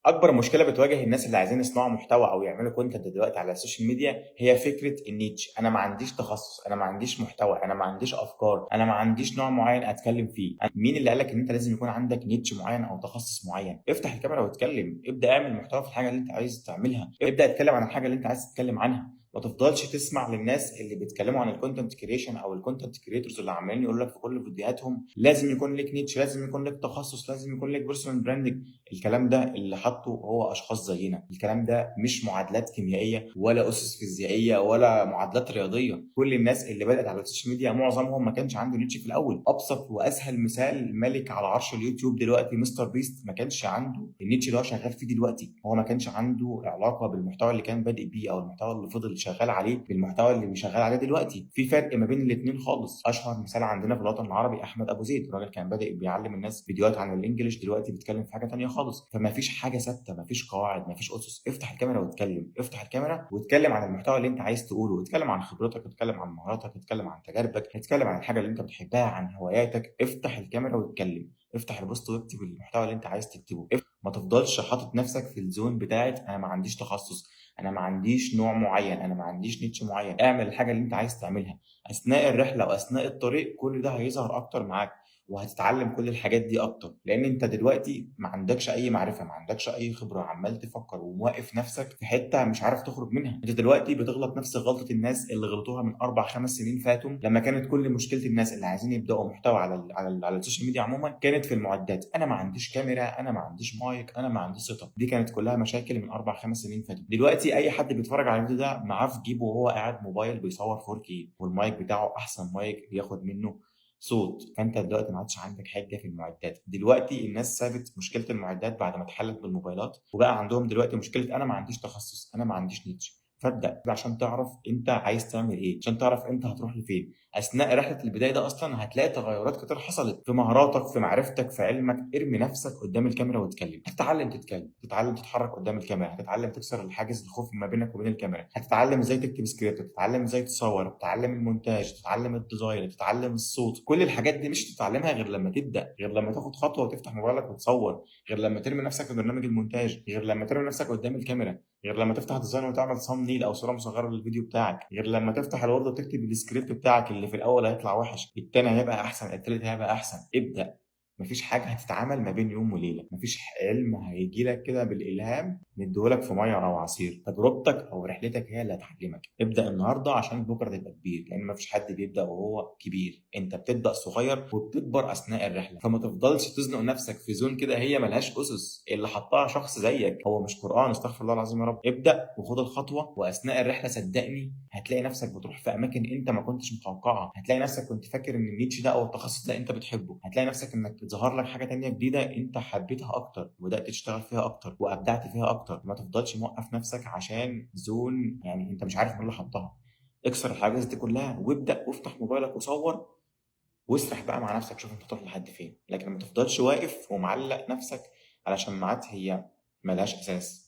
اكبر مشكلة بتواجه الناس اللي عايزين يصنعوا محتوى او يعملوا content دلوقتي على ال social media هي فكرة ال niche. انا ما عنديش تخصص، انا ما عنديش محتوى، انا ما عنديش افكار، انا ما عنديش نوع معين اتكلم فيه. مين اللي قالك ان انت لازم يكون عندك niche معين او تخصص معين؟ افتح الكاميرا واتكلم، ابدا اعمل محتوى في الحاجة اللي انت عايز تعملها، ابدا اتكلم عن الحاجة اللي انت عايز تتكلم عنها. ما تفضلش تسمع للناس اللي بيتكلموا عن ال content creation او ال content creators اللي عمالين يقول لك في كل فيديوهاتهم لازم يكون لك niche، لازم يكون لك تخصص، لازم يكون لك personal branding. الكلام ده اللي حطه هو اشخاص زينا. الكلام ده مش معادلات كيميائية ولا اسس فيزيائية ولا معادلات رياضيه. كل الناس اللي بدات على ال social media معظمهم ما كانش عنده niche في الاول. ابسط واسهل مثال، ملك على عرش اليوتيوب دلوقتي مستر بيست، ما كانش عنده ال niche اللي هو شغال فيه دلوقتي. هو ما كانش عنده علاقة بالمحتوى اللي كان بادئ بيه او المحتوى اللي فضل شغال عليه بالمحتوى اللي شغال عليه دلوقتي. في فرق ما بين الاثنين خالص. اشهر مثال عندنا في الوطن العربي احمد ابو زيد، الراجل كان بادئ بيعلم الناس فيديوهات عن ال English، دلوقتي بيتكلم في حاجة ثانية خالص. فما فيش حاجة ثابته، ما فيش قواعد، ما فيش اسس. افتح الكاميرا واتكلم، افتح الكاميرا واتكلم عن المحتوى اللي انت عايز تقوله، اتكلم عن خبرتك، اتكلم عن مهاراتك، اتكلم عن تجاربك، اتكلم عن الحاجة اللي انت بتحبها، عن هواياتك. افتح الكاميرا واتكلم، افتح ال post واكتب المحتوى اللي انت عايز تكتبه. ما تفضلش حاطط نفسك في ال zone بتاعت انا ما عنديش تخصص، انا ما عنديش نوع معين، انا ما عنديش niche معين. اعمل الحاجة اللي انت عايز تعملها اثناء الرحلة واثناء الطريق. كل ده هيظهر اكتر معاك وهتتعلم كل الحاجات دي اكتر، لان انت دلوقتي ما عندكش اي معرفة، ما عندكش اي خبره، عمال تفكر وموقف نفسك في حتة مش عارف تخرج منها. انت دلوقتي بتغلط نفس غلطه الناس اللي غلطوها من 4-5 سنين فاتوا، لما كانت كل مشكلة الناس اللي عايزين يبداوا محتوى على ال social media عموما كانت في المعدات. انا ما عنديش كاميرا، انا ما عنديش مايك، انا ما عنديش setup. دي كانت كلها مشاكل من 4-5 سنين فاتوا. دلوقتي اي حد بيتفرج على الفيديو ده معاه في جيبه وهو قاعد موبايل بيصور 4K، والمايك بتاعه احسن مايك بياخد منه صوت. فانت دلوقتي ما عادش عندك حاجة في المعدات. دلوقتي الناس سابت مشكلة المعدات بعد ما اتحلت بالموبايلات، وبقى عندهم دلوقتي مشكلة انا ما عنديش تخصص، انا ما عنديش niche. فابدا عشان تعرف انت عايز تعمل ايه، عشان تعرف انت هتروح لفين. اثناء رحله البداية ده اصلا هتلاقي تغيرات كتير حصلت في مهاراتك، في معرفتك، في علمك. ارمي نفسك قدام الكاميرا واتكلم. هتتعلم تتكلم، تتعلم تتحرك قدام الكاميرا، هتتعلم تكسر الحاجز الخوف ما بينك وبين الكاميرا، هتتعلم ازاي تكتب سكريبت، تتعلم ازاي تصور، تتعلم المونتاج، تتعلم ال design، تتعلم الصوت. كل الحاجات دي مش تتعلمها غير لما تبدا، غير لما تاخد خطوة وتفتح موبايلك وتصور، غير لما ترمي نفسك في برنامج المونتاج، غير لما ترمي نفسك قدام الكاميرا، غير لما تفتح design وتعمل thumbnail او صوره مصغرة للفيديو بتاعك، غير لما تفتح ال Word وتكتب السكريبت بتاعك اللي في الاول هيطلع وحش، التاني هيبقى احسن، التالت هيبقى احسن. ابدا. مفيش حاجة هتتعمل ما بين يوم وليلة، مفيش علم هيجي لك كده بالالهام نديهولك في مية او عصير. تجربتك او رحلتك هي اللي هتعلمك. ابدا النهارده عشان بكره تبقى كبير، لان مفيش حد بيبدا وهو كبير. انت بتبدا صغير وبتكبر اثناء الرحلة. فما تفضلش تزنق نفسك في zone كده هي ملهاش اسس، اللي حطها شخص زيك، هو مش قران، استغفر الله العظيم يا رب. ابدا وخد الخطوة، واثناء الرحلة صدقني هتلاقي نفسك بتروح في اماكن انت ما كنتش متوقعها. هتلاقي نفسك كنت فاكر ان ال niche ده او التخصص ده انت بتحبه، هتلاقي نفسك انك ظهر لك حاجة تانية جديدة انت حبيتها اكتر وبدات تشتغل فيها اكتر وابدعت فيها اكتر. ما تفضلش موقف نفسك عشان zone يعني انت مش عارف مين اللي حطها. اكسر الحواجز دي كلها وابدا، وافتح موبايلك وصور واسرح بقى مع نفسك، شوف انت هتروح لحد فين. لكن ما تفضلش واقف ومعلق نفسك علشان معاد هي ملهاش اساس.